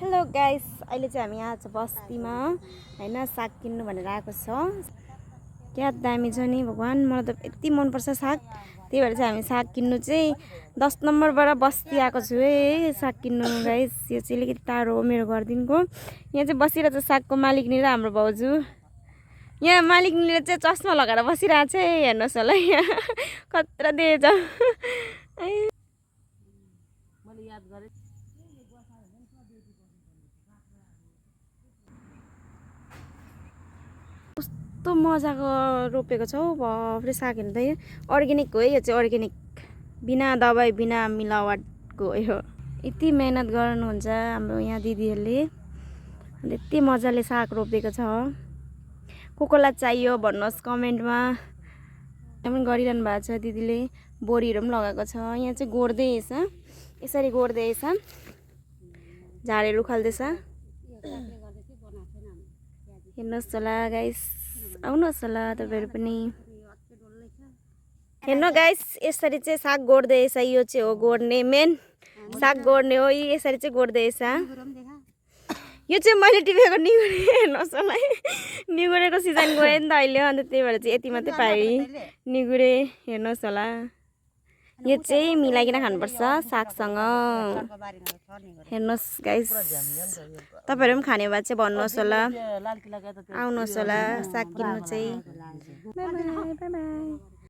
Hello guys, अहिले चाहिँ हामी आज बस्तीमा हैन साग किन्नु भनेर आएको छौँ। क्या दामी छ नि भगवान, मलाई त यति मनपर्छ साग। त्यही भएर चाहिँ हामी साग किन्नु चाहिँ 10 नम्बरबाट बस्ती आएको छु है साग किन्नु गाइस। यो चाहिँ अलिकति टाढो हो मेरो घरदेखिको। यहाँ चाहिँ बसिरहेको छ सागको मालिकनी र हाम्रो भाउजू। यहाँ मालिकनीले चाहिँ चस्मा लगाएर बसिरहेको छ है, हेर्नुहोस् होला यहाँ खतरा देखेछ। मैले याद गरेँ कस्तो मजाको रोपेको छौ बाफरे साग हेर्नु त। अर्ग्यानिक हो है, यो चाहिँ अर्ग्यानिक, बिना दबाई बिना मिलावटको हो यो। यति मेहनत गर्नुहुन्छ हाम्रो यहाँ दिदीहरूले, यति मजाले साग रोपेको छ। कोलाई चाहियो भन्नुहोस् कमेन्टमा। पनि गरिरहनु भएको छ दिदीले, बोरीहरू पनि लगाएको छ। यहाँ चाहिँ गोड्दैछ, यसरी गोड्दैछ, झारहरू उखाल्दैछ। हेर्नुहोस् होला गाइस, आउनुहोस् होला तपाईँहरू पनि। हेर्नु गाइस, यसरी चाहिँ साग गोड्दैछ। यो चाहिँ हो गोड्ने, मेन साग गोड्ने हो, यसरी चाहिँ गोड्दैछ। यो चाहिँ मैले टिपेको निगुरे, हेर्नुहोस् होला निगुरेको सिजन गयो नि त अहिले, अन्त त्यही भएर चाहिँ यति मात्रै पाएँ निगुरे। हेर्नुहोस् होला, यो चाहिँ मिलाइकन खानुपर्छ सागसँग। हेर्नुहोस् गाइस, तपाईँहरू पनि खाने भए चाहिँ भन्नुहोस् होला, आउनुहोस् होला साग किन्नु चाहिँ। By by.